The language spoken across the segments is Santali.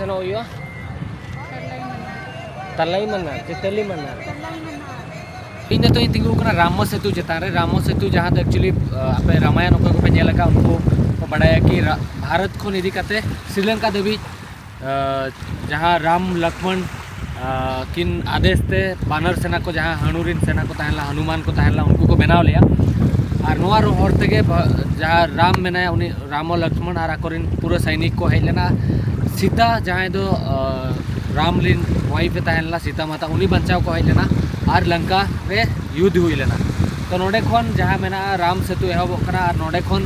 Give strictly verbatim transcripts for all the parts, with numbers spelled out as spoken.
ᱥᱮᱱᱚᱜ ᱦᱩᱭᱩᱜᱼᱟ᱾ ᱛᱟᱞᱟᱭ ᱢᱟᱱᱟ, ᱪᱮ ᱛᱟᱞᱤ ᱢᱟᱱᱟ? ᱤᱧ ᱱᱤᱛᱚᱜ ᱤᱧ ᱛᱤᱸᱜᱩ ᱠᱟᱱᱟ ᱨᱟᱢᱚ ᱥᱮᱛᱩ ᱪᱮᱛᱟᱱ ᱨᱮ᱾ ᱨᱟᱢᱚ ᱥᱮᱛᱩ, ᱡᱟᱦᱟᱸ ᱫᱚ actually, ᱟ, ᱟᱯᱮ ᱨᱟᱢᱟᱭᱚᱱ ᱚᱠᱚᱭ ᱠᱚᱯᱮ ᱧᱮᱞ ᱟᱠᱟᱫ, ᱩᱱᱠᱩ ᱠᱚ ᱵᱟᱲᱟᱭᱟ ᱠᱤ ᱨᱟ-, ᱵᱷᱟᱨᱚᱛ ᱠᱷᱚᱱ ᱤᱫᱤ ᱠᱟᱛᱮ ᱥᱨᱤᱞᱚᱝᱠᱟ ᱫᱷᱟᱹᱵᱤᱡ, ᱟ, ᱡᱟᱦᱟᱸ ᱨᱟᱢ ᱞᱚᱠᱷᱢᱚᱱ, ᱟ, ᱠᱤᱱ ᱟᱫᱮᱥ ᱛᱮ ᱵᱟᱱᱟᱨ ᱥᱮᱱᱟ ᱠᱚ, ᱡᱟᱦᱟᱸ ᱦᱟᱹᱱᱩ ᱨᱤᱱ ᱥᱮᱱᱟ ᱠᱚ ᱛᱟᱦᱮᱸ ᱞᱮᱱᱟ, ᱦᱟᱱᱩᱢᱟᱱ ᱠᱚ ᱛᱟᱦᱮᱸ ᱞᱮᱱᱟ, ᱩᱱᱠᱩ ᱠᱚ ᱵᱮᱱᱟᱣ ᱞᱮᱜᱼᱟ᱾ ᱟᱨ ᱱᱚᱣᱟ ᱨᱚ-, ᱦᱚᱨ ᱛᱮᱜᱮ ᱵᱷᱟ-, ᱡᱟᱦᱟᱸ ᱨᱟᱢ ᱢᱮᱱᱟᱭᱟ, ᱩᱱᱤ ᱨᱟᱢᱚ ᱞᱚᱠᱷᱢᱚᱱ ᱟᱨ ᱟᱠᱚᱨᱮᱱ ᱯᱩᱨᱟᱹ ᱥᱟᱭᱱᱤᱠ ᱠᱚ ᱦᱮᱡ ᱞᱮᱱᱟ᱾ ᱥᱤᱛᱟ, ᱡᱟᱦᱟᱸᱭ ᱫᱚ, ᱟ, ᱨᱟᱢ ᱨᱤᱱ wife ᱮ ᱛᱟᱦᱮᱸ ᱞᱮᱱᱟ, ᱥᱤᱛᱟ ᱢᱟᱛᱟ, ᱩᱱᱤ ᱵᱟᱧᱪᱟᱣ ᱠᱚ ᱦᱮᱡ ᱞᱮᱱᱟ ᱟᱨ ᱞᱚᱝᱠᱟ ᱨᱮ ᱭᱩᱫᱽᱫᱷ ᱦᱩᱭ ᱞᱮᱱᱟ᱾ ᱛᱚ ᱱᱚᱰᱮ ᱠᱷᱚᱱ ᱡᱟᱦᱟᱸ ᱢᱮᱱᱟᱜᱼᱟ, ᱨᱟᱢ ᱥᱮᱛᱩ ᱮᱦᱚᱵᱚᱜ ᱠᱟᱱᱟ ᱟᱨ ᱱᱚᱰᱮ ᱠᱷᱚᱱ,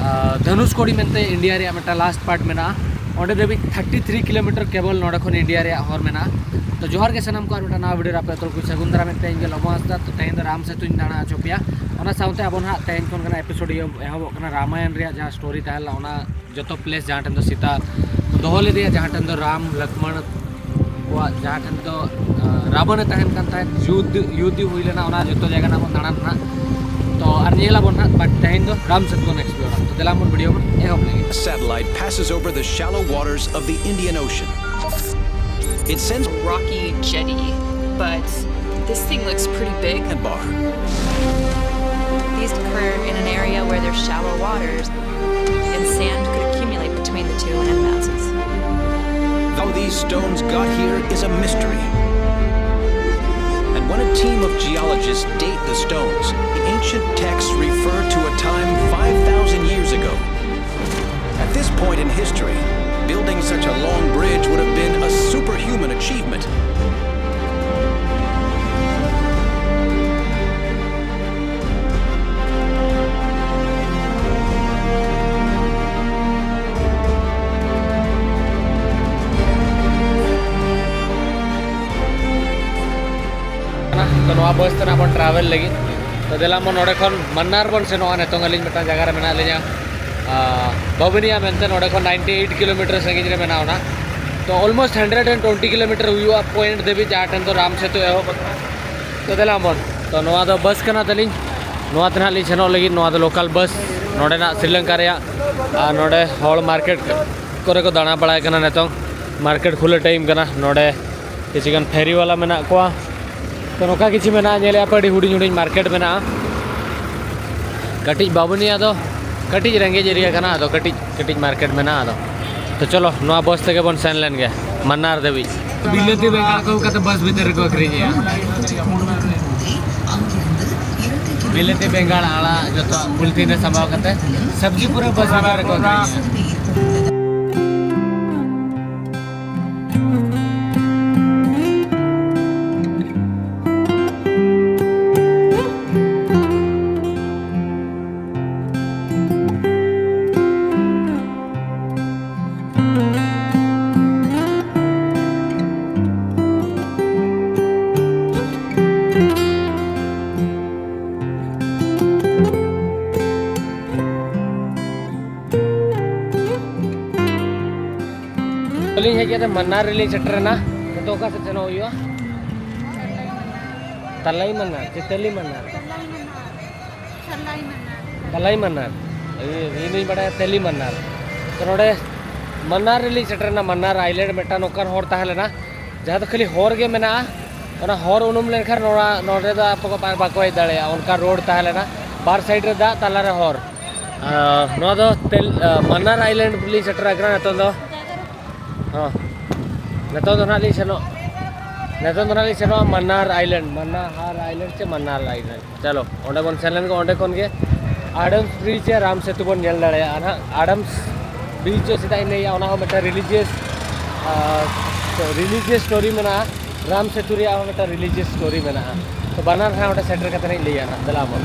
ᱟ, ᱫᱷᱟᱱᱩᱥᱠᱚᱲᱤ ᱢᱮᱱᱛᱮ ᱤᱱᱰᱤᱭᱟ ᱨᱮᱭᱟᱜ ᱢᱤᱫᱴᱟᱝ last part ᱢᱮᱱᱟᱜᱼᱟ᱾ ᱚᱸᱰᱮ ᱫᱷᱟᱹᱵᱤᱡ thirty three kilometer ᱠᱮᱵᱚᱞ ᱱᱚᱰᱮ ᱠᱷᱚᱱ ᱤᱱᱰᱤᱭᱟ ᱨᱮᱭᱟᱜ ᱦᱚᱨ ᱢᱮᱱᱟᱜᱼᱟ᱾ ᱛᱚ ᱡᱚᱦᱟᱨ ᱜᱮ ᱥᱟᱱᱟᱢ ᱠᱚ, ᱟᱨ ᱢᱤᱫᱴᱟᱝ ᱱᱟᱣᱟ video ᱨᱮ ᱟᱯᱮ ᱡᱚᱛᱚ ᱠᱚ ᱥᱟᱹᱜᱩᱱ ᱫᱟᱨᱟᱢ᱾ ᱢᱤᱫᱴᱮᱱ ᱤᱧ ᱜᱮ ᱞᱚᱵᱚ ᱦᱟᱸᱥᱫᱟ᱾ ᱛᱚ ᱛᱮᱦᱮᱧ ᱫᱚ ᱨᱟᱢ ᱥᱮᱛᱩᱧ ᱫᱟᱬᱟ ᱦᱚᱪᱚ ᱯᱮᱭᱟ᱾ ᱚᱱᱟ ᱥᱟᱶᱛᱮ ᱟᱵᱚ ᱱᱟᱦᱟᱜ ᱛᱮᱦᱮᱧ ᱠᱷᱚᱱ ᱜᱮ ᱱᱟᱦᱟᱜ episode ᱤᱭᱟᱹ ᱮᱦᱚᱵᱚᱜ ᱠᱟᱱᱟ᱾ ᱨᱟᱢᱟᱭᱚᱱ ᱨᱮᱭᱟᱜ ᱡᱟᱦᱟᱸ story ᱛᱟᱦᱮᱸ ᱞᱮᱱᱟ, ᱚᱱᱟ ᱡᱚᱛᱚ place ᱡᱟᱦᱟᱸ ᱴᱷᱮᱱ ᱫᱚ ᱥᱤᱛᱟ ᱠᱚ ᱫᱚᱦᱚ ᱞᱮᱫᱮᱭᱟ, ᱡᱟᱦᱟᱸ ᱴᱷᱮᱱ ᱫᱚ ᱨᱟᱢ ᱞᱚᱠᱷᱢᱚᱬ ᱠᱚᱣᱟᱜ, ᱡᱟᱦᱟᱸ ᱴᱷᱮᱱ ᱫᱚ, ᱟ, ᱨᱟᱵᱚᱱᱮ ᱛᱟᱦᱮᱱ ᱠᱟᱱ ᱛᱟᱦᱮᱸᱫ, ᱡᱩᱫᱽᱫᱷ, ᱭᱩᱫᱽᱫᱷ ᱦᱩᱭ ᱞᱮᱱᱟ, ᱚᱱᱟ ᱡᱚᱛᱚ ᱡᱟᱭᱜᱟ ᱱᱟᱜ ᱵᱚᱱ ᱫᱟᱬᱟᱱᱟ ᱱᱟᱜ᱾ ᱛᱚ ᱟᱨ ᱧᱮᱞ ᱟᱵᱚᱱ ᱱᱟᱜ, but ᱛᱮᱦᱮᱧ ᱫᱚ ᱨᱟᱢ ᱥᱮᱛᱩ ᱵᱚᱱ explore ᱟ᱾ ᱛᱚ ᱫᱮᱞᱟ ᱵᱚᱱ video ᱵᱚᱱ ᱮᱦᱚᱵ ᱞᱮᱜᱮ᱾ A satellite passes over the shallow waters of the Indian Ocean. It sends rocky jetty, but this thing looks pretty big. And bar. These occur in an area where there's shallow waters and sand could accumulate between the two land masses. How these stones got here is a mystery. And when a team of geologists date the stones, the ancient texts refer to a time five thousand years ago. At this point in history, building such a long bridge would have been a superhuman achievement. ᱛᱚ ᱱᱚᱣᱟ bus ᱛᱮ ᱱᱟᱜ ᱵᱚᱱ travel ᱞᱟᱹᱜᱤᱫ᱾ ᱛᱚ ᱫᱮᱞᱟ ᱵᱚᱱ ᱱᱚᱰᱮ ᱠᱷᱚᱱ ᱢᱟᱱᱱᱟᱨ ᱵᱚᱱ ᱥᱮᱱᱚᱜᱼᱟ᱾ ᱱᱤᱛᱚᱝ ᱟᱹᱞᱤᱧ ᱢᱤᱫᱴᱟᱝ ᱡᱟᱭᱜᱟ ᱨᱮ ᱢᱮᱱᱟᱜ ᱞᱤᱧᱟ, ᱟᱸ, ᱵᱷᱚᱵᱤᱱᱤᱭᱟ ᱢᱮᱱᱛᱮ, ᱱᱚᱰᱮ ᱠᱷᱚᱱ ninety eight kilometer ᱥᱟᱺᱜᱤᱧ ᱨᱮ ᱢᱮᱱᱟᱜᱼᱟ ᱚᱱᱟ᱾ ᱛᱚ almost hundred and twenty kilometer ᱦᱩᱭᱩᱜᱼᱟ point ᱫᱷᱟᱹᱵᱤᱡ, ᱡᱟᱦᱟᱸ ᱴᱷᱮᱱ ᱫᱚ ᱨᱟᱢ ᱥᱮᱛᱩ ᱮᱦᱚᱵ ᱟᱠᱟᱱᱟ᱾ ᱛᱚ ᱫᱮᱞᱟ ᱵᱚᱱ, ᱛᱚ ᱱᱚᱣᱟ ᱫᱚ bus ᱠᱟᱱᱟ ᱛᱟᱹᱞᱤᱧ, ᱱᱚᱣᱟ ᱛᱮ ᱱᱟᱜ ᱞᱤᱧ ᱥᱮᱱᱚᱜ ᱞᱟᱹᱜᱤᱫ᱾ ᱱᱚᱣᱟ ᱫᱚ local bus ᱱᱚᱰᱮᱱᱟᱜ ᱥᱨᱤᱞᱚᱝᱠᱟ ᱨᱮᱭᱟᱜ, ᱟᱨ ᱱᱚᱰᱮ ᱦᱚᱲ market ᱠᱚᱨᱮ ᱠᱚ ᱫᱟᱬᱟ ᱵᱟᱲᱟᱭ ᱠᱟᱱᱟ ᱱᱤᱛᱚᱝ᱾ ᱢᱟᱨᱠᱮᱴ ᱠᱷᱩᱞᱟᱹ ᱴᱟᱭᱤᱢ ᱠᱟᱱᱟ᱾ ᱱᱚᱰᱮ ᱠᱤᱪᱷᱩ ᱜᱟᱱ ᱯᱷᱮᱨᱤ ᱵᱟᱞᱟ ᱢᱮᱱᱟᱜ ᱠᱚᱣᱟ᱾ ᱛᱚ, ᱱᱚᱝᱠᱟ ᱠᱤᱪᱷᱩ ᱢᱮᱱᱟᱜᱼᱟ, ᱧᱮᱞᱮᱫᱼᱟ ᱯᱮ, ᱟᱹᱰᱤ ᱦᱩᱰᱤᱧ ᱦᱩᱰᱤᱧ ᱢᱟᱨᱠᱮᱴ ᱢᱮᱱᱟᱜᱼᱟ᱾ ᱠᱟᱹᱴᱤᱡ ᱵᱟᱵᱩᱱᱤᱭᱟ ᱫᱚ ᱠᱟᱹᱴᱤᱡ ᱨᱮᱸᱜᱮᱡ ᱮᱨᱤᱭᱟ ᱠᱟᱱᱟ, ᱟᱫᱚ ᱠᱟᱹᱴᱤᱡ ᱠᱟᱹᱴᱤᱡ ᱢᱟᱨᱠᱮᱴ ᱢᱮᱱᱟᱜᱼᱟ᱾ ᱟᱫᱚ ᱛᱚ, ᱪᱚᱞᱚ, ᱱᱚᱣᱟ ᱵᱟᱥ ᱛᱮᱜᱮ ᱵᱚᱱ ᱥᱮᱱ ᱞᱮᱱ ᱜᱮ ᱢᱟᱱᱱᱟᱨ ᱫᱷᱟᱹᱵᱤᱡ᱾ ᱵᱤᱞᱟᱹᱛᱤ ᱵᱮᱸᱜᱟᱲ ᱠᱚ ᱠᱟᱛᱮ ᱵᱟᱥ ᱵᱷᱤᱛᱤᱨ ᱨᱮᱠᱚ ᱟᱹᱠᱷᱨᱤᱧᱮᱜᱼᱟ᱾ ᱵᱤᱞᱟᱹᱛᱤ ᱵᱮᱸᱜᱟᱲ, ᱟᱲᱟᱜ, ᱡᱚᱛᱚ ᱯᱚᱞᱤᱛᱷᱤᱱ ᱨᱮ ᱥᱟᱢᱵᱟᱣ ᱠᱟᱛᱮ ᱥᱚᱵᱽᱡᱤ ᱯᱩᱨᱟᱹ ᱵᱟᱥ ᱵᱷᱤᱛᱤᱨ ᱨᱮᱠᱚ ᱟᱹᱠᱷᱨᱤᱧᱮᱜᱼᱟ᱾ ᱟᱹᱞᱤᱧ ᱦᱮᱡ ᱠᱟᱛᱮ ᱢᱟᱱᱱᱟᱨ ᱨᱮᱞᱤᱧ ᱥᱮᱴᱮᱨᱮᱱᱟ᱾ ᱱᱤᱛᱚᱜ ᱚᱠᱟ ᱥᱮᱫ ᱥᱮᱱᱚᱜ ᱦᱩᱭᱩᱜᱼᱟ? ᱛᱟᱞᱟᱭ ᱢᱟᱱᱱᱟᱨ ᱥᱮ ᱛᱟᱹᱞᱤ ᱢᱟᱱᱱᱟᱨ? ᱛᱟᱞᱟᱭ ᱢᱟᱱᱱᱟᱨ᱾ ᱤᱧ ᱤᱧ ᱫᱩᱧ ᱵᱟᱲᱟᱭᱟ ᱛᱟᱹᱞᱤ ᱢᱟᱱᱱᱟᱨ᱾ ᱛᱚ, ᱱᱚᱰᱮ ᱢᱟᱱᱱᱟᱨ ᱨᱮᱞᱤᱧ ᱥᱮᱴᱮᱨᱮᱱᱟ᱾ ᱢᱟᱱᱱᱟᱨ ᱟᱭᱞᱮᱱᱰ ᱢᱤᱫᱴᱟᱝ ᱱᱚᱝᱠᱟᱱ ᱦᱚᱨ ᱛᱟᱦᱮᱸ ᱞᱮᱱᱟ, ᱡᱟᱦᱟᱸ ᱫᱚ ᱠᱷᱟᱹᱞᱤ ᱦᱚᱨ ᱜᱮ ᱢᱮᱱᱟᱜᱼᱟ᱾ ᱚᱱᱟ ᱦᱚᱨ ᱩᱱᱩᱢ ᱞᱮᱱᱠᱷᱟᱱ ᱱᱚᱣᱟ, ᱱᱚᱰᱮ ᱫᱚ ᱟᱯᱮ ᱠᱚ ᱵᱟ-, ᱵᱟᱠᱚ ᱦᱮᱡ ᱫᱟᱲᱮᱭᱟᱜᱼᱟ᱾ ᱚᱱᱠᱟ ᱨᱳᱰ ᱛᱟᱦᱮᱸ ᱞᱮᱱᱟ, ᱵᱟᱨ ᱥᱟᱭᱤᱰ ᱨᱮ ᱫᱟᱜ, ᱛᱟᱞᱟ ᱨᱮ ᱦᱚᱨ᱾ ᱟᱨ ᱱᱚᱣᱟ ᱫᱚ ᱛᱮᱞ-, ᱟᱨ, ᱢᱟᱱᱱᱟᱨ ᱟᱭᱞᱮᱱᱰ ᱞᱤᱧ ᱥᱮᱴᱮᱨ ᱟᱠᱟᱱᱟ ᱱᱤᱛᱚᱝ ᱫᱚ᱾ ᱦᱚᱸ, ᱱᱤᱛᱚᱝ ᱫᱚ ᱱᱟᱦᱟᱜ ᱞᱤᱧ ᱥᱮᱱᱚᱜ, ᱱᱤᱛᱚᱝ ᱫᱚ ᱱᱟᱦᱟᱜ ᱞᱤᱧ ᱥᱮᱱᱚᱜᱼᱟ ᱢᱟᱱᱱᱟᱨ ᱟᱭᱞᱮᱱᱰ, ᱢᱟᱱᱱᱟᱨ ᱟᱭᱞᱮᱱᱰ ᱪᱮ ᱢᱟᱱᱱᱟᱨ ᱟᱭᱞᱮᱱᱰ᱾ ᱪᱚᱞᱚ, ᱚᱸᱰᱮ ᱵᱚᱱ ᱥᱮᱱ ᱞᱮᱱ ᱜᱮ, ᱚᱸᱰᱮ ᱠᱷᱚᱱ ᱜᱮ ᱟᱰᱟᱢᱥ ᱵᱨᱤᱡᱽ ᱥᱮ ᱨᱟᱢ ᱥᱮᱛᱩ ᱵᱚᱱ ᱧᱮᱞ ᱫᱟᱲᱮᱭᱟᱜᱼᱟ ᱱᱟᱦᱟᱜ᱾ ᱟᱰᱟᱢᱥ ᱵᱨᱤᱡᱽ ᱫᱚ ᱪᱮᱫᱟᱜ ᱤᱧ ᱞᱟᱹᱭᱟ, ᱚᱱᱟ ᱦᱚᱸ ᱢᱤᱫᱴᱟᱝ ᱨᱤᱞᱤᱡᱤᱭᱟᱥ, ᱟᱨ, ᱨᱤᱞᱤᱡᱤᱭᱟᱥ ᱥᱴᱳᱨᱤ ᱢᱮᱱᱟᱜᱼᱟ᱾ ᱨᱟᱢ ᱥᱮᱛᱩ ᱨᱮᱭᱟᱜ ᱦᱚᱸ ᱢᱤᱫᱴᱟᱝ ᱨᱤᱞᱤᱡᱤᱭᱟᱥ ᱥᱴᱳᱨᱤ ᱢᱮᱱᱟᱜᱼᱟ᱾ ᱛᱚ, ᱵᱟᱱᱟᱨ ᱦᱟᱸᱜ ᱚᱸᱰᱮ ᱥᱮᱴᱮᱨ ᱠᱟᱛᱮ ᱤᱧ ᱞᱟᱹᱭᱟ ᱱᱟᱦᱟᱜ᱾ ᱫᱮᱞᱟ ᱵᱚᱱ᱾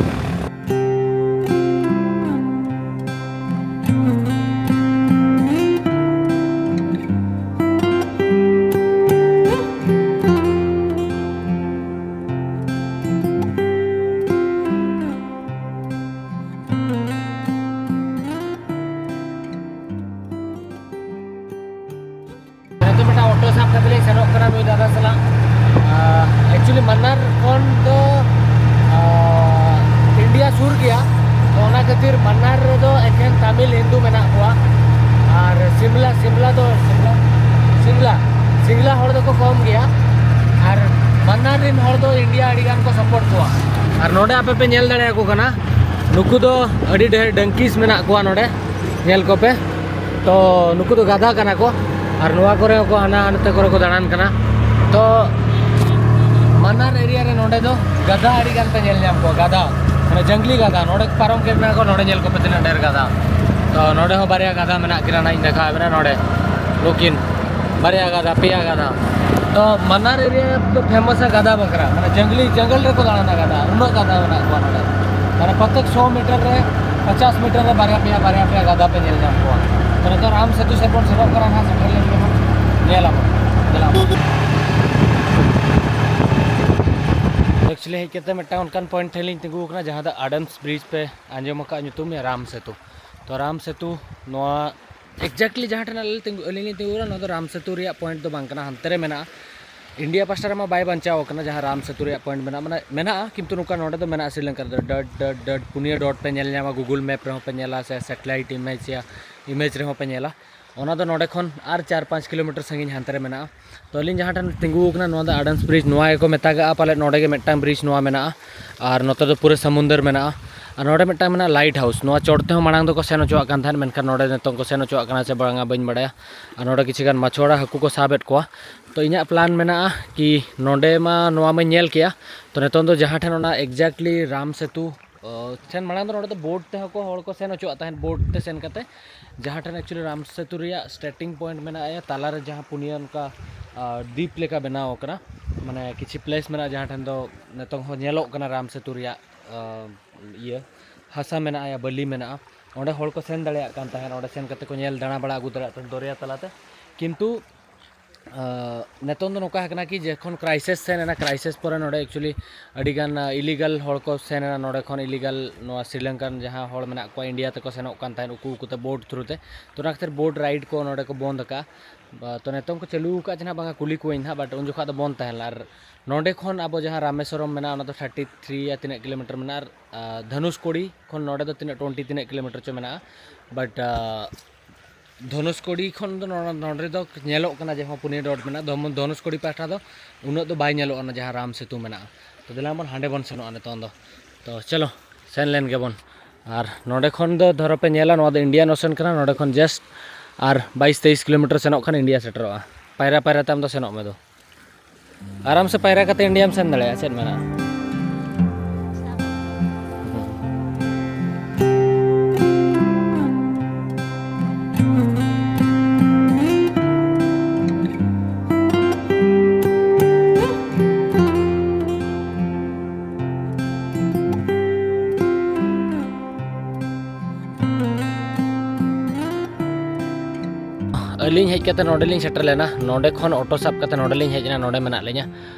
ᱱᱤᱛᱚᱜ ᱢᱤᱫᱴᱟᱝ ᱚᱴᱳ ᱥᱟᱵ ᱠᱟᱛᱮ ᱞᱤᱧ ᱥᱮᱱᱚᱜ ᱠᱟᱱᱟ ᱱᱩᱭ ᱫᱟᱫᱟ ᱥᱟᱞᱟᱜ᱾ ᱟᱨ actually ᱢᱟᱱᱱᱟᱨ ᱠᱷᱚᱱ ᱫᱚ, ᱟᱨ, ᱤᱱᱰᱤᱭᱟ ᱥᱩᱨ ᱜᱮᱭᱟ, ᱛᱚ ᱚᱱᱟ ᱠᱷᱟᱹᱛᱤᱨ ᱢᱟᱱᱱᱟᱨ ᱨᱮᱫᱚ ᱮᱠᱷᱮᱱ ᱛᱟᱢᱤᱞ ᱦᱤᱱᱫᱩ ᱢᱮᱱᱟᱜ ᱠᱚᱣᱟ᱾ ᱟᱨ ᱥᱤᱢᱞᱟ, ᱥᱤᱢᱞᱟ ᱫᱚ ᱥᱤᱢᱞᱟ, ᱥᱤᱢᱞᱟ, ᱥᱤᱢᱞᱟ ᱦᱚᱲ ᱫᱚᱠᱚ ᱠᱚᱢ ᱜᱮᱭᱟ᱾ ᱟᱨ ᱢᱟᱱᱱᱟᱨ ᱨᱮᱱ ᱦᱚᱲ ᱫᱚ ᱤᱱᱰᱤᱭᱟ ᱟᱹᱰᱤ ᱜᱟᱱ ᱠᱚ ᱥᱟᱯᱳᱨᱴ ᱠᱚᱣᱟ᱾ ᱟᱨ ᱱᱚᱰᱮ ᱟᱯᱮ ᱯᱮ ᱧᱮᱞ ᱫᱟᱲᱮᱭᱟᱠᱚ ᱠᱟᱱᱟ, ᱱᱩᱠᱩ ᱫᱚ ᱟᱹᱰᱤ ᱰᱷᱮᱨ ᱰᱟᱝᱠᱤᱥ ᱢᱮᱱᱟᱜ ᱠᱚᱣᱟ ᱱᱚᱰᱮ, ᱧᱮᱞ ᱠᱚᱯᱮ᱾ ᱛᱚ ᱱᱩᱠᱩ ᱫᱚ ᱜᱟᱫᱟ ᱠᱟᱱᱟ ᱠᱚ᱾ ᱟᱨ ᱱᱚᱣᱟ ᱠᱚᱨᱮ ᱦᱚᱸᱠᱚ ᱦᱟᱱᱟ ᱱᱚᱛᱮ ᱠᱚᱨᱮ ᱠᱚ ᱫᱟᱬᱟᱱ ᱠᱟᱱᱟ᱾ ᱛᱚ ᱢᱟᱱᱟᱨ ᱮᱨᱤᱭᱟ ᱨᱮ ᱱᱚᱰᱮ ᱫᱚ ᱜᱟᱫᱟ ᱟᱹᱰᱤ ᱜᱟᱱ ᱯᱮ ᱧᱮᱞ ᱧᱟᱢ ᱠᱚᱣᱟ, ᱜᱟᱫᱟ, ᱢᱟᱱᱮ ᱡᱟᱝᱞᱤ ᱜᱟᱫᱟ᱾ ᱱᱚᱰᱮ ᱯᱟᱨᱚᱢ ᱠᱮᱫ ᱢᱮᱱᱟᱜ ᱠᱚ, ᱱᱚᱰᱮ ᱧᱮᱞ ᱠᱚᱯᱮ ᱛᱤᱱᱟᱹᱜ ᱰᱷᱮᱨ ᱜᱟᱫᱟ᱾ ᱛᱚ ᱱᱚᱰᱮ ᱦᱚᱸ ᱵᱟᱨᱭᱟ ᱜᱟᱫᱟ ᱢᱮᱱᱟᱜ ᱠᱤᱱᱟ, ᱱᱟᱜ ᱤᱧ ᱫᱮᱠᱷᱟᱣ ᱵᱮᱱᱟ ᱱᱚᱰᱮ᱾ ᱱᱩᱠᱤᱱ ᱵᱟᱨᱭᱟ ᱜᱟᱫᱟ, ᱯᱮᱭᱟ ᱜᱟᱫᱟ᱾ ᱛᱚ ᱢᱟᱱᱟᱨ ᱮᱨᱤᱭᱟ ᱫᱚ ᱯᱷᱮᱢᱟᱥᱟ ᱜᱟᱫᱟ ᱵᱟᱠᱷᱨᱟ, ᱢᱟᱱᱮ ᱡᱟᱝᱞᱤ, ᱡᱟᱝᱜᱚᱞ ᱨᱮᱠᱚ ᱫᱟᱬᱟᱱᱟ ᱜᱟᱫᱟ, ᱩᱱᱟᱹᱜ ᱜᱟᱫᱟ ᱢᱮᱱᱟᱜ ᱠᱚᱣᱟ ᱱᱚᱰᱮ᱾ ᱢᱟᱱᱮ ᱯᱨᱚᱛᱮᱠ ᱥᱚ ᱢᱤᱴᱟᱨ ᱨᱮ, ᱯᱚᱪᱟᱥ ᱢᱤᱴᱟᱨ ᱨᱮ ᱵᱟᱨᱭᱟ ᱯᱮᱭᱟ, ᱵᱟᱨᱭᱟ ᱯᱮᱭᱟ ᱜᱟᱫᱟ ᱯᱮ ᱧᱮᱞ ᱧᱟᱢ ᱠᱚᱣᱟ᱾ ᱛᱚ ᱱᱤᱛᱚᱜ ᱨᱟᱢ ᱥᱮᱛᱩ ᱥᱮᱫ ᱵᱚᱱ ᱥᱮᱱᱚᱜ ᱠᱟᱱᱟ ᱱᱟᱦᱟᱜ, ᱥᱮᱴᱮᱨ ᱞᱮᱱ ᱜᱮᱵᱚᱱ ᱧᱮᱞ ᱟᱵᱚᱱ᱾ ᱫᱮᱞᱟ ᱵᱚᱱ᱾ ᱮᱠᱪᱩᱭᱮᱞᱤ ᱦᱮᱡ ᱠᱟᱛᱮ ᱢᱤᱫᱴᱟᱝ ᱚᱱᱠᱟᱱ ᱯᱚᱭᱮᱱᱴ ᱴᱷᱮᱱ ᱞᱤᱧ ᱛᱤᱸᱜᱩ ᱟᱠᱟᱱᱟ, ᱡᱟᱦᱟᱸ ᱫᱚ ᱟᱰᱟᱢᱥ ᱵᱨᱤᱡᱽ ᱯᱮ ᱟᱸᱡᱚᱢ ᱟᱠᱟᱫ ᱧᱩᱛᱩᱢ, ᱨᱟᱢ ᱥᱮᱛᱩ᱾ ᱛᱚ ᱨᱟᱢ ᱥᱮᱛᱩ ᱱᱚᱣᱟ ᱮᱠᱡᱮᱠᱴᱞᱤ ᱡᱟᱦᱟᱸ ᱴᱷᱮᱱ ᱟᱞᱮ ᱞᱮ ᱛᱤᱸᱜᱩ, ᱟᱹᱞᱤᱧ ᱞᱤᱧ ᱛᱤᱸᱜᱩ ᱠᱟᱱᱟ, ᱱᱚᱣᱟ ᱫᱚ ᱨᱟᱢ ᱥᱮᱛᱩ ᱨᱮᱭᱟᱜ ᱯᱚᱭᱮᱱᱴ ᱫᱚ ᱵᱟᱝ ᱠᱟᱱᱟ, ᱦᱟᱱᱛᱮ ᱨᱮ ᱢᱮᱱᱟᱜᱼᱟ᱾ ᱤᱱᱰᱤᱭᱟ ᱯᱟᱥᱴᱟ ᱨᱮᱢᱟ ᱵᱟᱭ ᱵᱟᱧᱪᱟᱣ ᱟᱠᱟᱱᱟ ᱡᱟᱦᱟᱸ ᱨᱟᱢ ᱥᱮᱛᱩ ᱨᱮᱭᱟᱜ ᱯᱚᱭᱮᱱᱴ ᱢᱮᱱᱟᱜᱼᱟ, ᱢᱟᱱᱮ ᱢᱮᱱᱟᱜᱼᱟ, ᱠᱤᱱᱛᱩ ᱱᱚᱝᱠᱟ ᱱᱚᱰᱮ ᱫᱚ ᱢᱮᱱᱟᱜᱼᱟ, ᱥᱨᱤᱞᱚᱝᱠᱟ ᱨᱮᱫᱚ ᱰᱚᱴ ᱰᱚᱴ ᱰᱚᱴ ᱯᱩᱱᱭᱟᱹ ᱰᱚᱴ ᱯᱮ ᱧᱮᱞ ᱧᱟᱢᱟ, ᱜᱩᱜᱩᱞ ᱢᱮᱯ ᱨᱮᱦᱚᱸ ᱯᱮ ᱧᱮᱞᱟ, ᱥᱮ ᱥᱮᱴᱮᱞᱟᱭᱤᱴ ᱤᱢᱮᱡᱽ ᱭᱟ ᱤᱢᱮᱡᱽ ᱨᱮᱦᱚᱸ ᱯᱮ ᱧᱮᱞᱟ᱾ ᱚᱱᱟ ᱫᱚ ᱱᱚᱰᱮ ᱠᱷᱚᱱ ᱟᱨ ᱪᱟᱨ ᱯᱟᱸᱪ ᱠᱤᱞᱳᱢᱤᱴᱟᱨ ᱥᱟᱺᱜᱤᱧ ᱦᱟᱱᱛᱮ ᱨᱮ ᱢᱮᱱᱟᱜᱼᱟ᱾ ᱛᱚ ᱟᱹᱞᱤᱧ ᱡᱟᱦᱟᱸ ᱴᱷᱮᱱ ᱛᱤᱸᱜᱩ ᱟᱠᱟᱱᱟ, ᱱᱚᱣᱟ ᱫᱚ ᱟᱰᱟᱢᱥ ᱵᱨᱤᱡᱽ ᱱᱚᱣᱟ ᱜᱮᱠᱚ ᱢᱮᱛᱟᱜᱟᱜᱼᱟ ᱯᱟᱞᱮᱫ, ᱱᱚᱰᱮ ᱜᱮ ᱢᱤᱫᱴᱟᱝ ᱵᱨᱤᱡᱽ ᱱᱚᱣᱟ ᱢᱮᱱᱟᱜᱼᱟ᱾ ᱟᱨ ᱱᱚᱛᱮ ᱫᱚ ᱯᱩᱨᱟᱹ ᱥᱟᱢᱩᱱᱫᱟᱹᱨ ᱢᱮᱱᱟᱜᱼᱟ᱾ ᱟᱨ ᱱᱚᱰᱮ ᱢᱤᱫᱴᱟᱝ ᱢᱮᱱᱟᱜᱼᱟ ᱞᱟᱭᱤᱴ ᱦᱟᱣᱩᱥ, ᱱᱚᱣᱟ ᱪᱚᱴ ᱛᱮᱦᱚᱸ ᱢᱟᱲᱟᱝ ᱫᱚᱠᱚ ᱥᱮᱱ ᱦᱚᱪᱚᱣᱟᱜ ᱠᱟᱱ ᱛᱟᱦᱮᱸᱫ, ᱢᱮᱱᱠᱷᱟᱱ ᱱᱚᱰᱮ ᱱᱤᱛᱚᱝ ᱠᱚ ᱥᱮᱱ ᱦᱚᱪᱚᱣᱟᱜ ᱠᱟᱱᱟ ᱥᱮ ᱵᱟᱝᱟ ᱵᱟᱹᱧ ᱵᱟᱲᱟᱭᱟ᱾ ᱟᱨ ᱱᱚᱰᱮ ᱠᱤᱪᱷᱩ ᱜᱟᱱ ᱢᱟᱪᱷᱚᱲᱟ ᱦᱟᱹᱠᱩ ᱠᱚ ᱥᱟᱵᱮᱫ ᱠᱚᱣᱟ᱾ ᱛᱚ ᱤᱧᱟᱹᱜ ᱯᱞᱟᱱ ᱢᱮᱱᱟᱜᱼᱟ ᱠᱤ ᱱᱚᱰᱮ ᱢᱟ ᱱᱚᱣᱟ ᱢᱟᱧ ᱧᱮᱞ ᱠᱮᱜᱼᱟ, ᱛᱚ ᱱᱤᱛᱚᱝ ᱫᱚ ᱡᱟᱦᱟᱸ ᱴᱷᱮᱱ ᱚᱱᱟ ᱮᱠᱡᱮᱠᱴᱞᱤ ᱨᱟᱢ ᱥᱮᱛᱩ ᱚ, ᱥᱮᱱ ᱢᱟᱲᱟᱝ ᱫᱚ ᱱᱚᱰᱮ ᱫᱚ ᱵᱳᱴ ᱛᱮᱦᱚᱸ ᱠᱚ ᱦᱚᱲ ᱠᱚ ᱥᱮᱱ ᱦᱚᱪᱚᱣᱟᱜ ᱛᱟᱦᱮᱸᱫ, ᱵᱳᱴ ᱛᱮ ᱥᱮᱱ ᱠᱟᱛᱮ ᱡᱟᱦᱟᱸ ᱴᱷᱮᱱ ᱮᱠᱪᱩᱭᱮᱞᱤ ᱨᱟᱢ ᱥᱮᱛᱩ ᱨᱮᱭᱟᱜ ᱥᱴᱟᱨᱴᱤᱝ ᱯᱚᱭᱮᱱᱴ ᱢᱮᱱᱟᱜᱼᱟ, ᱛᱟᱞᱟᱨᱮ ᱡᱟᱦᱟᱸ ᱯᱩᱱᱭᱟᱹ ᱚᱱᱠᱟ, ᱟ, ᱫᱤᱯ ᱞᱮᱠᱟ ᱵᱮᱱᱟᱣ ᱟᱠᱟᱱᱟ, ᱢᱟᱱᱮ ᱠᱤᱪᱷᱤ ᱯᱞᱮᱥ ᱢᱮᱱᱟᱜᱼᱟ ᱡᱟᱦᱟᱸ ᱴᱷᱮᱱ ᱫᱚ ᱱᱤᱛᱚᱝ ᱦᱚᱸ ᱧᱮᱞᱚᱜ ᱠᱟᱱᱟ ᱨᱟᱢ ᱥᱮᱛᱩ ᱨᱮᱭᱟᱜ, ᱟ, ᱤᱭᱟᱹ ᱦᱟᱥᱟ ᱢᱮᱱᱟᱜᱼᱟ ᱭᱟ ᱵᱟᱹᱞᱤ ᱢᱮᱱᱟᱜᱼᱟ᱾ ᱚᱸᱰᱮ ᱦᱚᱲ ᱠᱚ ᱥᱮᱱ ᱫᱟᱲᱮᱭᱟᱜ ᱠᱟᱱ ᱛᱟᱦᱮᱸᱫ, ᱚᱸᱰᱮ ᱥᱮᱱ ᱠᱟᱛᱮ ᱠᱚ ᱧᱮᱞ ᱫᱟᱬᱟ ᱵᱟᱲᱟ ᱟᱹᱜᱩ ᱫᱟᱲᱮᱭᱟᱜ ᱛᱟᱦᱮᱸᱫ ᱫᱚᱨᱭᱟ ᱛᱟᱞᱟᱛᱮ᱾ ᱠᱤᱱᱛᱩ ᱟᱸ, ᱱᱤᱛᱚᱝ ᱫᱚ ᱱᱚᱝᱠᱟ ᱟᱠᱟᱱᱟ ᱠᱤ ᱡᱚᱠᱷᱚᱱ ᱠᱨᱟᱭᱥᱤᱥ ᱥᱮᱱ ᱮᱱᱟ, ᱠᱨᱟᱭᱥᱤᱥ ᱯᱚᱨᱮ ᱱᱚᱰᱮ ᱮᱠᱪᱩᱭᱮᱞᱤ ᱟᱹᱰᱤᱜᱟᱱ, ᱟ, ᱤᱞᱤᱜᱟᱞ ᱦᱚᱲ ᱠᱚ ᱥᱮᱱ ᱮᱱᱟ ᱱᱚᱰᱮ ᱠᱷᱚᱱ, ᱤᱞᱤᱜᱟᱞ ᱱᱚᱣᱟ ᱥᱨᱤᱞᱚᱝᱠᱟᱱ ᱡᱟᱦᱟᱸ ᱦᱚᱲ ᱢᱮᱱᱟᱜ ᱠᱚᱣᱟ ᱤᱱᱰᱤᱭᱟ ᱛᱮᱠᱚ ᱥᱮᱱᱚᱜ ᱠᱟᱱ ᱛᱟᱦᱮᱸᱫ ᱩᱠᱩ ᱩᱠᱩᱛᱮ ᱵᱳᱴ ᱛᱷᱨᱩ ᱛᱮ᱾ ᱛᱚ ᱚᱱᱟ ᱠᱷᱟᱹᱛᱤᱨ ᱵᱳᱴ ᱨᱟᱭᱤᱰ ᱠᱚ ᱱᱚᱰᱮ ᱠᱚ ᱵᱚᱱᱫ ᱟᱠᱟᱫᱼᱟ᱾ ᱵᱟ, ᱛᱚ ᱱᱤᱛᱚᱝ ᱠᱚ ᱪᱟᱹᱞᱩ ᱟᱠᱟᱫᱼᱟ ᱪᱮ ᱱᱟᱦᱟᱜ ᱵᱟᱝᱟ, ᱠᱩᱞᱤ ᱠᱚᱣᱟᱧ ᱱᱟᱦᱟᱜ, but ᱩᱱ ᱡᱚᱠᱷᱟᱜ ᱫᱚ ᱵᱚᱱᱫ ᱛᱟᱦᱮᱸ ᱞᱮᱱᱟ᱾ ᱟᱨ ᱱᱚᱰᱮ ᱠᱷᱚᱱ ᱟᱵᱚ ᱡᱟᱦᱟᱸ ᱨᱟᱢᱮᱥᱣᱚᱨᱚᱢ ᱢᱮᱱᱟᱜᱼᱟ, ᱚᱱᱟ ᱫᱚ ᱛᱷᱟᱨᱴᱤ ᱛᱷᱨᱤ ᱭᱟ ᱛᱤᱱᱟᱹᱜ ᱠᱤᱞᱳᱢᱤᱴᱟᱨ ᱢᱮᱱᱟᱜᱼᱟ, ᱟᱨ, ᱟ, ᱫᱷᱟᱱᱩᱥᱠᱳᱲᱤ ᱠᱷᱚᱱ ᱱᱚᱰᱮ ᱫᱚ ᱛᱤᱱᱟᱹᱜ ᱴᱩᱭᱮᱱᱴᱤ ᱛᱤᱱᱟᱹᱜ ᱠᱤᱞᱳᱢᱤᱴᱟᱨ ᱪᱚ ᱢᱮᱱᱟᱜᱼᱟ, but, ᱟ, ᱫᱷᱚᱱᱩᱥᱠᱚᱲᱤ ᱠᱷᱚᱱ ᱫᱚ ᱱᱚ-, ᱱᱚᱰᱮ ᱫᱚ ᱧᱮᱞᱚᱜ ᱠᱟᱱᱟ ᱡᱟᱦᱟᱸ ᱯᱩᱱᱭᱟᱹ ᱰᱚᱴ ᱢᱮᱱᱟᱜᱼᱟ, ᱫᱷᱚᱱ-, ᱫᱷᱚᱱᱩᱥᱠᱚᱲᱤ ᱯᱟᱦᱴᱟ ᱫᱚ ᱩᱱᱟᱹᱜ ᱫᱚ ᱵᱟᱭ ᱧᱮᱞᱚᱜᱼᱟ, ᱚᱱᱟ ᱡᱟᱦᱟᱸ ᱨᱟᱢ ᱥᱮᱛᱩ ᱢᱮᱱᱟᱜᱼᱟ᱾ ᱛᱚ ᱫᱮᱞᱟ ᱵᱚᱱ ᱦᱟᱸᱰᱮ ᱵᱚᱱ ᱥᱮᱱᱚᱜᱼᱟ ᱱᱤᱛᱚᱝ ᱫᱚ᱾ ᱛᱚ ᱪᱚᱞᱚ, ᱥᱮᱱ ᱞᱮᱱ ᱜᱮᱵᱚᱱ᱾ ᱟᱨ ᱱᱚᱰᱮ ᱠᱷᱚᱱ ᱫᱚ ᱫᱷᱚᱨᱚ ᱯᱮ ᱧᱮᱞᱟ, ᱱᱚᱣᱟ ᱫᱚ ᱤᱱᱰᱤᱭᱟᱱ ᱳᱥᱮᱱ ᱠᱟᱱᱟ᱾ ᱱᱚᱰᱮ ᱠᱷᱚᱱ ᱡᱟᱥᱴ ᱟᱨ ᱵᱟᱭᱤᱥ ᱛᱮᱭᱤᱥ ᱠᱤᱞᱳᱢᱤᱴᱟᱨ ᱥᱮᱱᱚᱜ ᱠᱷᱟᱱ ᱤᱱᱰᱤᱭᱟ ᱥᱮᱴᱮᱨᱚᱜᱼᱟ᱾ ᱯᱟᱭᱨᱟ ᱯᱟᱭᱨᱟ ᱛᱮ ᱟᱢ ᱫᱚ ᱥᱮᱱᱚᱜ ᱢᱮ ᱫᱚ᱾ ᱟᱨᱟᱢ ᱥᱮ ᱯᱟᱭᱨᱟ ᱠᱟᱛᱮ ᱤᱱᱰᱤᱭᱟᱢ ᱥᱮᱱ ᱫᱟᱲᱮᱭᱟᱜᱼᱟ, ᱪᱮᱫ ᱢᱮᱱᱟᱜᱼᱟ? ᱟᱹᱞᱤᱧ ᱦᱮᱡ ᱠᱟᱛᱮ ᱱᱚᱰᱮ ᱞᱤᱧ ᱥᱮᱴᱮᱨ ᱞᱮᱱᱟ᱾ ᱱᱚᱰᱮ ᱠᱷᱚᱱ ᱚᱴᱳ ᱥᱟᱵ ᱠᱟᱛᱮ ᱱᱚᱰᱮ ᱞᱤᱧ ᱦᱮᱡ ᱮᱱᱟ, ᱱᱚᱰᱮ ᱢᱮᱱᱟᱜ ᱞᱤᱧᱟ᱾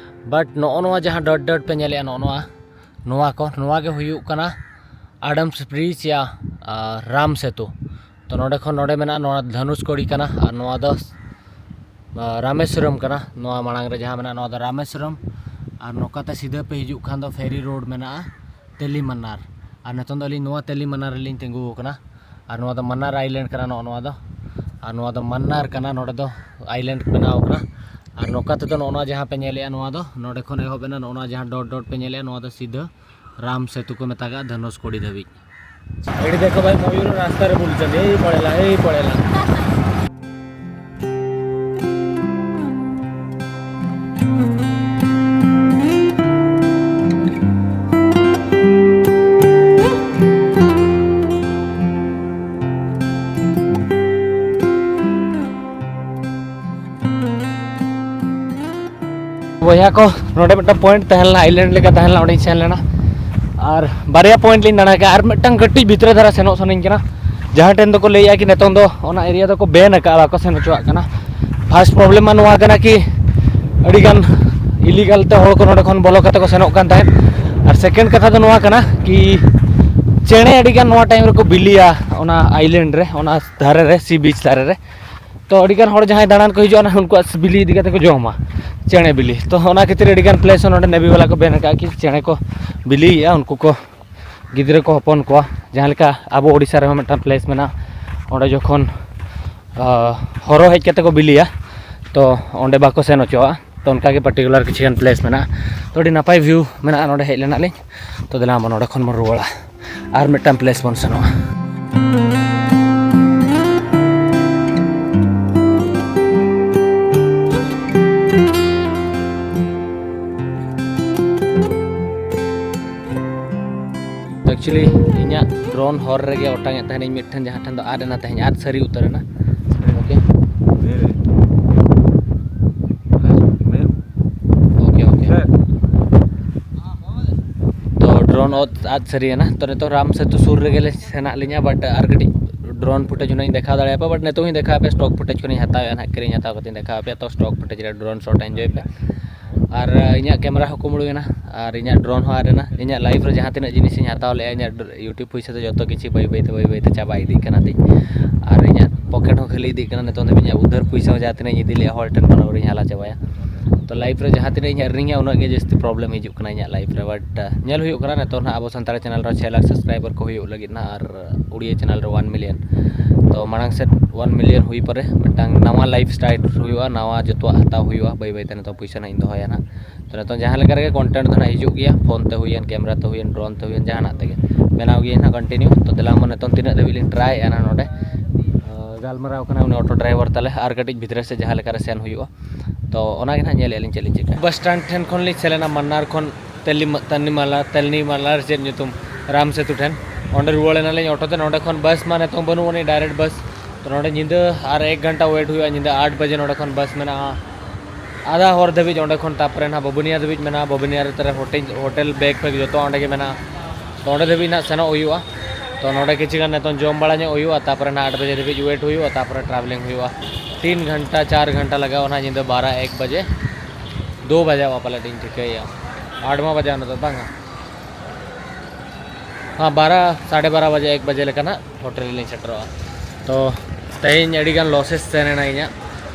ᱵᱟᱴ ᱱᱚᱜᱼᱚ ᱱᱚᱣᱟ ᱡᱟᱦᱟᱸ ᱰᱚᱴ ᱰᱚᱴ ᱯᱮ ᱧᱮᱞᱮᱜᱼᱟ, ᱱᱚᱜᱼᱚ ᱱᱚᱣᱟ, ᱱᱚᱣᱟ ᱠᱚ, ᱱᱚᱣᱟ ᱜᱮ ᱦᱩᱭᱩᱜ ᱠᱟᱱᱟ ᱟᱰᱟᱢᱥ ᱵᱨᱤᱡᱽ ᱭᱟ, ᱟᱨ, ᱨᱟᱢ ᱥᱮᱛᱩ᱾ ᱛᱚ ᱱᱚᱰᱮ ᱠᱷᱚᱱ ᱱᱚᱰᱮ ᱢᱮᱱᱟᱜᱼᱟ, ᱱᱚᱣᱟ ᱫᱷᱟᱱᱩᱥᱠᱚᱲᱤ ᱠᱟᱱᱟ, ᱟᱨ ᱱᱚᱣᱟ ᱫᱚ, ᱟᱨ, ᱨᱟᱢᱮᱥᱣᱚᱨᱚᱢ ᱠᱟᱱᱟ᱾ ᱱᱚᱣᱟ ᱢᱟᱲᱟᱝ ᱨᱮ ᱡᱟᱦᱟᱸ ᱢᱮᱱᱟᱜᱼᱟ, ᱱᱚᱣᱟ ᱫᱚ ᱨᱟᱢᱮᱥᱣᱚᱨᱚᱢ᱾ ᱟᱨ ᱱᱚᱝᱠᱟᱛᱮ ᱥᱤᱫᱷᱟᱹ ᱯᱮ ᱦᱤᱡᱩᱜ ᱠᱷᱟᱱ ᱫᱚ ᱯᱷᱮᱨᱤ ᱨᱳᱰ ᱢᱮᱱᱟᱜᱼᱟ ᱛᱮᱞᱤᱢᱟᱱᱟᱨ᱾ ᱟᱨ ᱱᱤᱛᱚᱝ ᱫᱚ ᱟᱹᱞᱤᱧ ᱱᱚᱣᱟ ᱛᱮᱞᱤᱢᱟᱱᱟᱨ ᱨᱮᱞᱤᱧ ᱛᱤᱸᱜᱩ ᱟᱠᱟᱱᱟ᱾ ᱟᱨ ᱱᱚᱣᱟ ᱫᱚ ᱢᱟᱱᱟᱨ ᱟᱭᱞᱮᱱᱰ ᱠᱟᱱᱟ, ᱱᱚᱜᱼᱚ ᱱᱚᱣᱟ ᱫᱚ᱾ ᱟᱨ ᱱᱚᱣᱟ ᱫᱚ ᱢᱟᱱᱱᱟᱨ ᱠᱟᱱᱟ, ᱱᱚᱰᱮ ᱫᱚ ᱟᱭᱞᱮᱱᱰ ᱵᱮᱱᱟᱣ ᱟᱠᱟᱱᱟ᱾ ᱟᱨ ᱱᱚᱝᱠᱟ ᱛᱮᱫᱚ ᱱᱚᱜᱼᱚ ᱱᱚᱣᱟ ᱡᱟᱦᱟᱸ ᱯᱮ ᱧᱮᱞᱮᱜᱼᱟ, ᱱᱚᱣᱟ ᱫᱚ ᱱᱚᱰᱮ ᱠᱷᱚᱱ ᱮᱦᱚᱵ ᱮᱱᱟ, ᱱᱚᱜᱼᱚ ᱱᱚᱣᱟ ᱡᱟᱦᱟᱸ ᱰᱚᱴ ᱰᱚᱴ ᱯᱮ ᱧᱮᱞᱮᱜᱼᱟ, ᱱᱚᱣᱟ ᱫᱚ ᱥᱤᱫᱷᱟᱹ ᱨᱟᱢ ᱥᱮᱛᱩ ᱠᱚ ᱢᱮᱛᱟᱜᱟᱜᱼᱟ, ᱫᱷᱟᱱᱩᱥᱠᱚᱲᱤ ᱫᱷᱟᱹᱵᱤᱡ᱾ ᱮᱭ ᱫᱮᱠᱷᱚ ᱵᱷᱟᱭ, ᱢᱚᱭᱩᱨ ᱨᱟᱥᱛᱟ ᱨᱮ ᱵᱩᱞᱩᱪᱟᱱ, ᱮᱭ ᱯᱚᱲᱮᱞᱟ, ᱮᱭ ᱯᱚᱲᱮᱞᱟ᱾ ᱵᱚᱭᱦᱟ ᱠᱚ, ᱱᱚᱰᱮ ᱢᱤᱫᱴᱟᱝ ᱯᱚᱭᱮᱱᱴ ᱛᱟᱦᱮᱸ ᱞᱮᱱᱟ, ᱟᱭᱞᱮᱱᱰ ᱞᱮᱠᱟ ᱛᱟᱦᱮᱸ ᱞᱮᱱᱟ, ᱚᱸᱰᱮᱧ ᱥᱮᱱ ᱞᱮᱱᱟ᱾ ᱟᱨ ᱵᱟᱨᱭᱟ ᱯᱚᱭᱮᱱᱴ ᱞᱤᱧ ᱫᱟᱬᱟ ᱠᱮᱜᱼᱟ, ᱟᱨ ᱢᱤᱫᱴᱟᱝ ᱠᱟᱹᱴᱤᱡ ᱵᱷᱤᱛᱨᱤ ᱫᱷᱟᱨᱟ ᱥᱮᱱᱚᱜ ᱥᱟᱱᱟᱧ ᱠᱟᱱᱟ, ᱡᱟᱦᱟᱸ ᱴᱷᱮᱱ ᱫᱚᱠᱚ ᱞᱟᱹᱭᱮᱜᱼᱟ ᱠᱤ ᱱᱤᱛᱚᱝ ᱫᱚ ᱚᱱᱟ ᱮᱨᱤᱭᱟ ᱫᱚᱠᱚ ᱵᱮᱱ ᱟᱠᱟᱫᱼᱟ, ᱵᱟᱠᱚ ᱥᱮᱱ ᱦᱚᱪᱚᱣᱟᱜ ᱠᱟᱱᱟ᱾ ᱯᱷᱟᱥᱴ ᱯᱨᱚᱵᱞᱮᱢ ᱢᱟ ᱱᱚᱣᱟ ᱠᱟᱱᱟ ᱠᱤ ᱟᱹᱰᱤᱜᱟᱱ ᱤᱞᱤᱜᱟᱞ ᱛᱮ ᱦᱚᱲ ᱠᱚ ᱱᱚᱰᱮ ᱠᱷᱚᱱ ᱵᱚᱞᱚ ᱠᱟᱛᱮ ᱠᱚ ᱥᱮᱱᱚᱜ ᱠᱟᱱ ᱛᱟᱦᱮᱸᱫ᱾ ᱟᱨ ᱥᱮᱠᱮᱱᱰ ᱠᱟᱛᱷᱟ ᱫᱚ ᱱᱚᱣᱟ ᱠᱟᱱᱟ ᱠᱤ ᱪᱮᱬᱮ ᱟᱹᱰᱤᱜᱟᱱ ᱱᱚᱣᱟ ᱴᱟᱭᱤᱢ ᱨᱮᱠᱚ ᱵᱤᱞᱤᱭᱟ ᱚᱱᱟ ᱟᱭᱞᱮᱱᱰ ᱨᱮ, ᱚᱱᱟ ᱫᱷᱟᱨᱮ ᱨᱮ, ᱥᱤ ᱵᱤᱪ ᱫᱷᱟᱨᱮ ᱨᱮ᱾ ᱛᱚ ᱟᱹᱰᱤᱜᱟᱱ ᱦᱚᱲ ᱡᱟᱦᱟᱸᱭ ᱫᱟᱬᱟᱱ ᱠᱚ ᱦᱤᱡᱩᱜᱼᱟ, ᱩᱱᱠᱩᱣᱟᱜ ᱵᱤᱞᱤ ᱤᱫᱤ ᱠᱟᱛᱮ ᱠᱚ ᱡᱚᱢᱟ, ᱪᱮᱬᱮ ᱵᱤᱞᱤ᱾ ᱛᱚ ᱚᱱᱟ ᱠᱷᱟᱹᱛᱤᱨ ᱟᱹᱰᱤᱜᱟᱱ ᱯᱞᱮᱥ ᱦᱚᱸ ᱱᱚᱰᱮ ᱱᱮᱵᱷᱤ ᱵᱟᱞᱟ ᱠᱚ ᱵᱮᱱ ᱟᱠᱟᱫᱼᱟ ᱠᱤ ᱪᱮᱬᱮ ᱠᱚ ᱵᱤᱞᱤᱭᱮᱜᱼᱟ, ᱩᱱᱠᱩ ᱠᱚ, ᱜᱤᱫᱽᱨᱟᱹ ᱠᱚ ᱦᱚᱯᱚᱱ ᱠᱚᱣᱟ᱾ ᱡᱟᱦᱟᱸ ᱞᱮᱠᱟ ᱟᱵᱚ ᱳᱰᱤᱥᱟ ᱨᱮᱦᱚᱸ ᱢᱤᱫᱴᱟᱝ ᱯᱞᱮᱥ ᱢᱮᱱᱟᱜᱼᱟ, ᱚᱸᱰᱮ ᱡᱚᱠᱷᱚᱱ ᱦᱚᱨᱚ ᱦᱮᱡ ᱠᱟᱛᱮ ᱠᱚ ᱵᱤᱞᱤᱭᱟ, ᱛᱚ ᱚᱸᱰᱮ ᱵᱟᱠᱚ ᱥᱮᱱ ᱦᱚᱪᱚᱣᱟᱜᱼᱟ᱾ ᱛᱚ ᱚᱱᱠᱟᱜᱮ ᱯᱟᱨᱴᱤᱠᱩᱞᱟᱨ ᱠᱤᱪᱷᱩ ᱜᱟᱱ ᱯᱞᱮᱥ ᱢᱮᱱᱟᱜᱼᱟ᱾ ᱛᱚ ᱟᱹᱰᱤ ᱱᱟᱯᱟᱭ ᱵᱷᱤᱭᱩ ᱢᱮᱱᱟᱜᱼᱟ ᱱᱚᱰᱮ ᱦᱮᱡ ᱞᱮᱱᱟ ᱞᱤᱧ᱾ ᱛᱚ ᱫᱮᱞᱟ ᱵᱚᱱ ᱱᱚᱰᱮ ᱠᱷᱚᱱ ᱵᱚᱱ ᱨᱩᱣᱟᱹᱲᱟ, ᱟᱨ ᱢᱤᱫᱴᱟᱝ ᱯᱞᱮᱥ ᱵᱚᱱ ᱥᱮᱱᱚᱜᱼᱟ᱾ ᱮᱠᱪᱩᱭᱮᱞᱤ ᱤᱧᱟᱹᱜ ᱰᱨᱳᱱ ᱦᱚᱨ ᱨᱮᱜᱮ ᱚᱴᱟᱝ ᱮᱫ ᱛᱟᱦᱮᱱᱤᱧ ᱢᱤᱫᱴᱷᱮᱱ, ᱡᱟᱦᱟᱸ ᱴᱷᱮᱱ ᱫᱚ ᱟᱫ ᱮᱱᱟ, ᱛᱮᱦᱮᱧ ᱟᱫ ᱥᱟᱹᱨᱤ ᱩᱛᱟᱹᱨ ᱮᱱᱟ᱾ Okay, okay, okay. ᱛᱚ ᱰᱨᱳᱱ ᱟᱫ, ᱟᱫ ᱥᱟᱹᱨᱤᱭᱮᱱᱟ᱾ ᱛᱚ ᱱᱤᱛᱚᱜ ᱨᱟᱢ ᱥᱮᱛᱩ ᱥᱩᱨ ᱨᱮᱜᱮ ᱞᱮ ᱥᱮᱱᱟᱜ ᱞᱤᱧᱟ, ᱵᱟᱴ ᱟᱨ ᱠᱟᱹᱴᱤᱡ ᱰᱨᱳᱱ ᱯᱷᱩᱴᱮᱡᱽ ᱦᱩᱱᱟᱹᱝ ᱤᱧ ᱫᱮᱠᱷᱟᱣ ᱫᱟᱲᱮᱭᱟᱯᱮᱭᱟ, ᱵᱟᱴ ᱱᱤᱛᱚᱜ ᱦᱚᱸᱧ ᱫᱮᱠᱷᱟᱣ ᱟᱯᱮᱭᱟ, ᱥᱴᱚᱠ ᱯᱷᱩᱴᱮᱡᱽ ᱠᱷᱚᱱᱤᱧ ᱦᱟᱛᱟᱣᱮᱫᱼᱟ ᱱᱟᱦᱟᱜ, ᱠᱤᱨᱤᱧ ᱦᱟᱛᱟᱣ ᱠᱟᱛᱮᱧ ᱫᱮᱠᱷᱟᱣ ᱟᱯᱮᱭᱟ᱾ ᱛᱚ ᱥᱴᱚᱠ ᱯᱷᱩᱴᱮᱡᱽ ᱨᱮ ᱰᱨᱳᱱ ᱥᱚᱴ ᱮᱱᱡᱚᱭ ᱯᱮ᱾ ᱟᱨ ᱤᱧᱟᱹᱜ ᱠᱮᱢᱮᱨᱟ ᱦᱚᱸ ᱠᱩᱢᱵᱽᱲᱩᱭᱮᱱᱟ, ᱟᱨ ᱤᱧᱟᱹᱜ ᱰᱨᱳᱱ ᱦᱚᱸ ᱟᱫ ᱮᱱᱟ᱾ ᱤᱧᱟᱹᱜ ᱞᱟᱭᱤᱯᱷ ᱨᱮ ᱡᱟᱦᱟᱸ ᱛᱤᱱᱟᱹᱜ ᱡᱤᱱᱤᱥᱤᱧ ᱦᱟᱛᱟᱣ ᱞᱮᱜᱼᱟ, ᱤᱧᱟᱹᱜ ᱰᱨ-, YouTube ᱯᱩᱭᱥᱟᱹ ᱛᱮ ᱡᱚᱛᱚ ᱠᱤᱪᱷᱩ ᱵᱟᱹᱭ ᱵᱟᱹᱭ ᱛᱮ, ᱵᱟᱹᱭ ᱵᱟᱹᱭ ᱛᱮ ᱪᱟᱵᱟ ᱤᱫᱤᱜ ᱠᱟᱱᱟ ᱛᱤᱧ᱾ ᱟᱨ ᱤᱧᱟᱹᱜ ᱯᱚᱠᱮᱴ ᱦᱚᱸ ᱠᱷᱟᱹᱞᱤ ᱤᱫᱤᱜ ᱠᱟᱱᱟ᱾ ᱱᱤᱛᱚᱝ ᱫᱷᱟᱹᱵᱤᱡ ᱤᱧᱟᱹᱜ ᱩᱫᱷᱟᱹᱨ ᱯᱩᱭᱥᱟᱹ ᱦᱚᱸ ᱡᱟᱦᱟᱸ ᱛᱤᱱᱟᱹᱜ ᱤᱧ ᱤᱫᱤ ᱞᱮᱜᱼᱟ ᱦᱚᱲ ᱴᱷᱮᱱ ᱠᱷᱚᱱ, ᱟᱹᱣᱨᱤᱧ ᱦᱟᱞᱟ ᱪᱟᱵᱟᱭᱟ᱾ ᱛᱚ ᱞᱟᱭᱤᱯᱷ ᱨᱮ ᱡᱟᱦᱟᱸ ᱛᱤᱱᱟᱹᱜ ᱤᱧ earning ᱟ, ᱩᱱᱟᱹᱜ ᱜᱮ ᱡᱟᱹᱥᱛᱤ ᱯᱨᱚᱵᱞᱮᱢ ᱦᱤᱡᱩᱜ ᱠᱟᱱᱟ ᱤᱧᱟᱹᱜ ᱞᱟᱭᱤᱯᱷ ᱨᱮ᱾ ᱵᱟᱴ, ᱧᱮᱞ ᱦᱩᱭᱩᱜ ᱠᱟᱱᱟ ᱱᱤᱛᱚᱝ ᱱᱟᱦᱟᱜ ᱟᱵᱚ ᱥᱟᱱᱛᱟᱲ ᱪᱮᱱᱮᱞ ᱨᱮ ᱪᱷᱚᱭ ᱞᱟᱠᱷ ᱥᱟᱵᱥᱠᱨᱟᱭᱵᱟᱨ ᱠᱚ ᱦᱩᱭᱩᱜ ᱞᱟᱹᱜᱤᱫ ᱱᱟᱦᱟᱜ, ᱟᱨ ᱩᱲᱤᱭᱟ ᱪᱮᱱᱮᱞ ᱨᱮ ᱚᱣᱟᱱ ᱢᱤᱞᱤᱭᱚᱱ᱾ ᱛᱚ ᱢᱟᱲᱟᱝ ᱥᱮᱫ ᱚᱣᱟᱱ ᱢᱤᱞᱤᱭᱚᱱ ᱦᱩᱭ ᱯᱚᱨᱮ ᱢᱤᱫᱴᱟᱝ ᱱᱟᱣᱟ ᱞᱟᱭᱤᱯᱷ ᱥᱴᱟᱭᱤᱞ ᱦᱩᱭᱩᱜᱼᱟ, ᱱᱟᱣᱟ ᱡᱚᱛᱚᱣᱟᱜ ᱦᱟᱛᱟᱣ ᱦᱩᱭᱩᱜᱼᱟ᱾ ᱵᱟᱹᱭ ᱵᱟᱹᱭ ᱛᱮ ᱱᱤᱛᱚᱝ ᱯᱩᱭᱥᱟᱹ ᱱᱟᱦᱟᱜ ᱤᱧ ᱫᱚᱦᱚᱭᱟ ᱱᱟᱦᱟᱜ᱾ ᱛᱚ ᱱᱤᱛᱚᱝ ᱡᱟᱦᱟᱸ ᱞᱮᱠᱟ ᱨᱮᱜᱮ ᱠᱚᱱᱴᱮᱱᱴ ᱫᱚ ᱱᱟᱦᱟᱜ ᱦᱤᱡᱩᱜ ᱜᱮᱭᱟ, ᱯᱷᱳᱱ ᱛᱮ ᱦᱩᱭᱮᱱ, ᱠᱮᱢᱮᱨᱟ ᱛᱮ ᱦᱩᱭᱮᱱ, ᱰᱨᱳᱱ ᱛᱮ ᱦᱩᱭᱮᱱ, ᱡᱟᱦᱟᱱᱟᱜ ᱛᱮᱜᱮ ᱵᱮᱱᱟᱣ ᱜᱮᱭᱟ ᱱᱟᱦᱟᱜ ᱠᱚᱱᱴᱤᱱᱤᱭᱩ᱾ ᱛᱚ ᱫᱮᱞᱟ ᱢᱟ ᱱᱤᱛᱚᱝ ᱛᱤᱱᱟᱹᱜ ᱫᱷᱟᱹᱵᱤᱡ ᱞᱤᱧ ᱴᱨᱟᱭᱮᱫᱼᱟ ᱱᱟᱦᱟᱜ ᱱᱚᱰᱮ, ᱟᱸ, ᱜᱟᱞᱢᱟᱨᱟᱣ ᱠᱟᱱᱟ ᱩᱱᱤ ᱚᱴᱳ ᱰᱨᱟᱭᱵᱷᱟᱨ ᱛᱟᱞᱮ, ᱟᱨ ᱠᱟᱹᱴᱤᱡ ᱵᱷᱤᱛᱨᱤ ᱥᱮᱫ ᱡᱟᱦᱟᱸ ᱞᱮᱠᱟ ᱨᱮ ᱥᱮᱱ ᱦᱩᱭᱩᱜᱼᱟ᱾ ᱛᱚ ᱚᱱᱟᱜᱮ ᱱᱟᱦᱟᱜ ᱧᱮᱞᱮᱫᱼᱟ ᱞᱤᱧ ᱪᱮᱫ ᱞᱤᱧ ᱪᱤᱠᱟᱹᱭᱟ᱾ ᱵᱟᱥ ᱥᱴᱮᱱᱰ ᱴᱷᱮᱱ ᱠᱷᱚᱱ ᱞᱤᱧ ᱥᱮᱱ ᱮᱱᱟ ᱢᱟᱱᱱᱟᱨ ᱠᱷᱚᱱ ᱛᱟᱞᱱᱤ-, ᱛᱟᱞᱱᱤᱢᱟᱞᱟ, ᱛᱟᱞᱱᱤᱢᱟᱞᱟ ᱪᱮᱫ ᱧᱩᱛᱩᱢ, ᱨᱟᱢ ᱥᱮᱛᱩ ᱴᱷᱮᱱ᱾ ᱚᱸᱰᱮ ᱨᱩᱣᱟᱹᱲ ᱮᱱᱟᱞᱤᱧ ᱚᱴᱳ ᱛᱮ᱾ ᱱᱚᱸᱰᱮ ᱠᱷᱚᱱ ᱵᱟᱥ ᱢᱟ ᱱᱤᱛᱚᱝ ᱵᱟᱹᱱᱩᱜ ᱟᱹᱱᱤᱡ, ᱰᱟᱭᱨᱮᱠᱴ ᱵᱟᱥ᱾ ᱛᱚ ᱱᱚᱸᱰᱮ ᱧᱤᱫᱟᱹ ᱟᱨ ᱮᱠ ᱜᱷᱚᱱᱴᱟ ᱣᱮᱴ ᱦᱩᱭᱩᱜᱼᱟ᱾ ᱧᱤᱫᱟᱹ ᱟᱴ ᱵᱟᱡᱮ ᱱᱚᱸᱰᱮ ᱠᱷᱚᱱ ᱵᱟᱥ ᱢᱮᱱᱟᱜᱼᱟ, ᱟᱫᱷᱟ ᱦᱚᱨ ᱫᱷᱟᱹᱵᱤᱡ᱾ ᱚᱸᱰᱮ ᱠᱷᱚᱱ ᱛᱟᱨᱯᱚᱨᱮ ᱱᱟᱦᱟᱜ ᱵᱟᱵᱩᱱᱤᱭᱟ ᱫᱷᱟᱹᱵᱤᱡ ᱢᱮᱱᱟᱜᱼᱟ᱾ ᱵᱟᱵᱩᱱᱤᱭᱟ ᱨᱮ ᱛᱟᱨᱟ ᱦᱳᱴᱮᱞ, ᱦᱳᱴᱮᱞ ᱵᱮᱜᱽ ᱯᱷᱮᱜᱽ ᱡᱚᱛᱚ ᱚᱸᱰᱮ ᱜᱮ ᱢᱮᱱᱟᱜᱼᱟ᱾ ᱛᱚ ᱚᱸᱰᱮ ᱫᱷᱟᱹᱵᱤᱡ ᱱᱟᱦᱟᱜ ᱥᱮᱱᱚᱜ ᱦᱩᱭᱩᱜᱼᱟ᱾ ᱛᱚ ᱱᱚᱸᱰᱮ ᱠᱤᱪᱷᱩ ᱜᱟᱱ ᱱᱤᱛᱚᱝ ᱡᱚᱢ ᱵᱟᱲᱟ ᱧᱚᱜ ᱦᱩᱭᱩᱜᱼᱟ, ᱛᱟᱨᱯᱚᱨᱮ ᱱᱟᱦᱟᱜ ᱟᱴ ᱵᱟᱡᱮ ᱫᱷᱟᱹᱵᱤᱡ ᱣᱮᱴ ᱦᱩᱭᱩᱜᱼᱟ, ᱛᱟᱨᱯᱚᱨᱮ ᱴᱨᱟᱵᱷᱮᱞᱤᱝ ᱦᱩᱭᱩᱜᱼᱟ᱾ ᱛᱤᱱ ᱜᱷᱚᱱᱴᱟ, ᱪᱟᱨ ᱜᱷᱚᱱᱴᱟ ᱞᱟᱜᱟᱜᱼᱟ ᱱᱟᱦᱟᱜ, ᱧᱤᱫᱟᱹ ᱵᱟᱨᱟ, ᱮᱠ ᱵᱟᱡᱮ, ᱫᱩ ᱵᱟᱡᱟᱣᱟ ᱯᱟᱞᱮᱫ ᱤᱧ ᱴᱷᱤᱠᱟᱹᱭᱮᱫᱼᱟ, ᱟᱴ ᱢᱟ ᱵᱟᱡᱟᱣ ᱱᱟ ᱛᱚ ᱵᱟᱝᱟ᱾ ᱦᱮᱸ, ᱵᱟᱨᱟ, ᱥᱟᱲᱮ ᱵᱟᱨᱟ ᱵᱟᱡᱮ, ᱮᱠ ᱵᱟᱡᱮ ᱞᱮᱠᱟ ᱱᱟᱜ ᱦᱳᱴᱮᱞ ᱨᱮᱞᱤᱧ ᱥᱮᱴᱮᱨᱚᱜᱼᱟ᱾ ᱛᱚ ᱛᱮᱦᱮᱧ ᱟᱹᱰᱤᱜᱟᱱ ᱞᱚᱥᱮᱥ ᱛᱟᱦᱮᱸ ᱞᱮᱱᱟ ᱤᱧᱟᱹᱜ,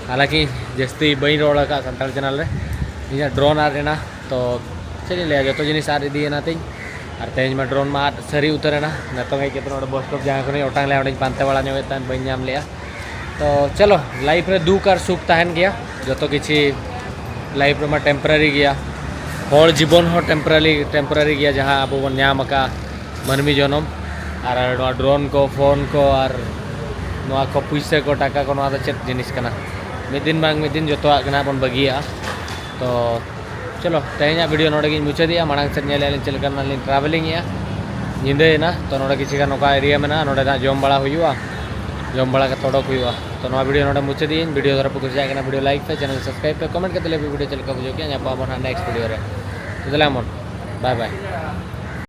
ᱦᱟᱞᱟᱸᱠᱤ ᱡᱟᱹᱥᱛᱤ ᱵᱟᱹᱧ ᱨᱚᱲ ᱟᱠᱟᱫ ᱥᱟᱱᱛᱟᱲ ᱪᱮᱱᱮᱞ ᱨᱮ᱾ ᱤᱧᱟᱹᱜ ᱰᱨᱳᱱ ᱟᱫ ᱮᱱᱟ, ᱛᱚ ᱪᱮᱫ ᱤᱧ ᱞᱟᱹᱭᱟ, ᱡᱚᱛᱚ ᱡᱤᱱᱤᱥ ᱟᱫ ᱤᱫᱤᱭᱮᱱᱟ ᱛᱤᱧ᱾ ᱟᱨ ᱛᱮᱦᱮᱧ ᱢᱟ ᱰᱨᱳᱱ ᱢᱟ ᱟᱫ ᱥᱟᱹᱨᱤ ᱩᱛᱟᱹᱨ ᱮᱱᱟ᱾ ᱱᱤᱛᱚᱝ ᱦᱮᱡ ᱠᱟᱛᱮ ᱱᱚᱰᱮ ᱵᱚᱥ ᱥᱴᱚᱯ ᱡᱟᱦᱟᱸ ᱠᱷᱚᱱᱤᱧ ᱚᱴᱟᱝ ᱞᱮᱜᱼᱟ, ᱚᱸᱰᱮᱧ ᱯᱟᱱᱛᱮ ᱵᱟᱲᱟ ᱧᱚᱜᱮᱫ ᱛᱟᱦᱮᱸᱫ, ᱵᱟᱹᱧ ᱧᱟᱢ ᱞᱮᱜᱼᱟ᱾ ᱛᱚ ᱪᱚᱞᱚ, ᱞᱟᱭᱤᱯᱷ ᱨᱮ ᱫᱩᱠ ᱟᱨ ᱥᱩᱠ ᱛᱟᱦᱮᱱ ᱜᱮᱭᱟ, ᱡᱚᱛᱚ ᱠᱤᱪᱷᱤ ᱞᱟᱭᱤᱯᱷ ᱨᱮᱢᱟ ᱴᱮᱢᱯᱳᱨᱟᱨᱤ ᱜᱮᱭᱟ, ᱦᱚᱲ ᱡᱤᱵᱚᱱ ᱦᱚᱸ ᱴᱮᱢᱯᱳᱨᱟᱨᱤ ᱴᱮᱢᱯᱳᱨᱟᱨᱤ ᱜᱮᱭᱟ, ᱡᱟᱦᱟᱸ ᱟᱵᱚ ᱵᱚᱱ ᱧᱟᱢ ᱟᱠᱟᱫᱼᱟ ᱢᱟᱹᱱᱢᱤ ᱡᱚᱱᱚᱢ᱾ ᱟᱨ ᱱᱚᱣᱟ ᱰᱨᱳᱱ ᱠᱚ, ᱯᱷᱳᱱ ᱠᱚ, ᱟᱨ ᱱᱚᱣᱟ ᱠᱚ ᱯᱩᱭᱥᱟᱹ ᱠᱚ, ᱴᱟᱠᱟ ᱠᱚ, ᱱᱚᱣᱟ ᱫᱚ ᱪᱮᱫ ᱡᱤᱱᱤᱥ ᱠᱟᱱᱟ? ᱢᱤᱫ ᱫᱤᱱ ᱵᱟᱝ ᱢᱤᱫ ᱫᱤᱱ ᱡᱚᱛᱚᱣᱟᱜ ᱜᱮ ᱱᱟᱦᱟᱜ ᱵᱚᱱ ᱵᱟᱹᱜᱤᱭᱟᱜᱼᱟ᱾ ᱛᱚ ᱪᱚᱞᱚ, ᱛᱮᱦᱮᱧᱟᱜ ᱵᱷᱤᱰᱤᱭᱳ ᱱᱚᱰᱮ ᱜᱤᱧ ᱢᱩᱪᱟᱹᱫᱮᱜᱼᱟ᱾ ᱢᱟᱲᱟᱝ ᱥᱮᱫ ᱧᱮᱞᱮᱜᱼᱟ ᱞᱤᱧ ᱪᱮᱫ ᱞᱮᱠᱟ ᱱᱟᱜ ᱞᱤᱧ ᱴᱨᱟᱵᱷᱮᱞᱤᱝ ᱮᱜᱼᱟ᱾ ᱧᱤᱫᱟᱹᱭᱮᱱᱟ, ᱛᱚ ᱱᱚᱰᱮ ᱠᱤᱪᱷᱩ ᱜᱟᱱ ᱱᱚᱝᱠᱟ ᱮᱨᱤᱭᱟ ᱢᱮᱱᱟᱜᱼᱟ, ᱱᱚᱰᱮ ᱱᱟᱜ ᱡᱚᱢ ᱵᱟᱲᱟ ᱦᱩᱭᱩᱜᱼᱟ, ᱡᱚᱢ ᱵᱟᱲᱟ ᱠᱟᱛᱮ ᱚᱰᱚᱠ ᱦᱩᱭᱩᱜᱼᱟ᱾ ᱛᱚ ᱱᱚᱣᱟ ᱵᱷᱤᱰᱤᱭᱳ ᱱᱚᱰᱮ ᱢᱩᱪᱟᱹᱫᱮᱜᱼᱟᱹᱧ᱾ ᱵᱷᱤᱰᱤᱭᱳ ᱫᱷᱟᱨᱟ ᱯᱮ ᱠᱩᱥᱤᱭᱟᱜ ᱠᱟᱱᱟ, ᱵᱷᱤᱰᱤᱭᱳ ᱞᱟᱭᱤᱠ ᱯᱮ, ᱪᱮᱱᱮᱞ ᱥᱟᱵᱥᱠᱨᱟᱭᱤᱵ ᱯᱮ, ᱠᱚᱢᱮᱱᱴ ᱠᱟᱛᱮ ᱞᱟᱹᱭ ᱯᱮ ᱵᱷᱤᱰᱤᱭᱳ ᱪᱮᱫ ᱞᱮᱠᱟ ᱵᱩᱡᱷᱟᱹᱣ ᱠᱮᱜᱼᱟ᱾ ᱧᱟᱯᱟᱢ ᱟᱵᱚᱱ ᱦᱟᱸᱜ ᱱᱮᱠᱥᱴ ᱵᱷᱤᱰᱤᱭᱳ ᱨᱮ᱾ ᱛᱚ ᱛᱟᱦᱞᱮ ᱮᱢᱚᱱ, ᱵᱟᱭ ᱵᱟᱭ᱾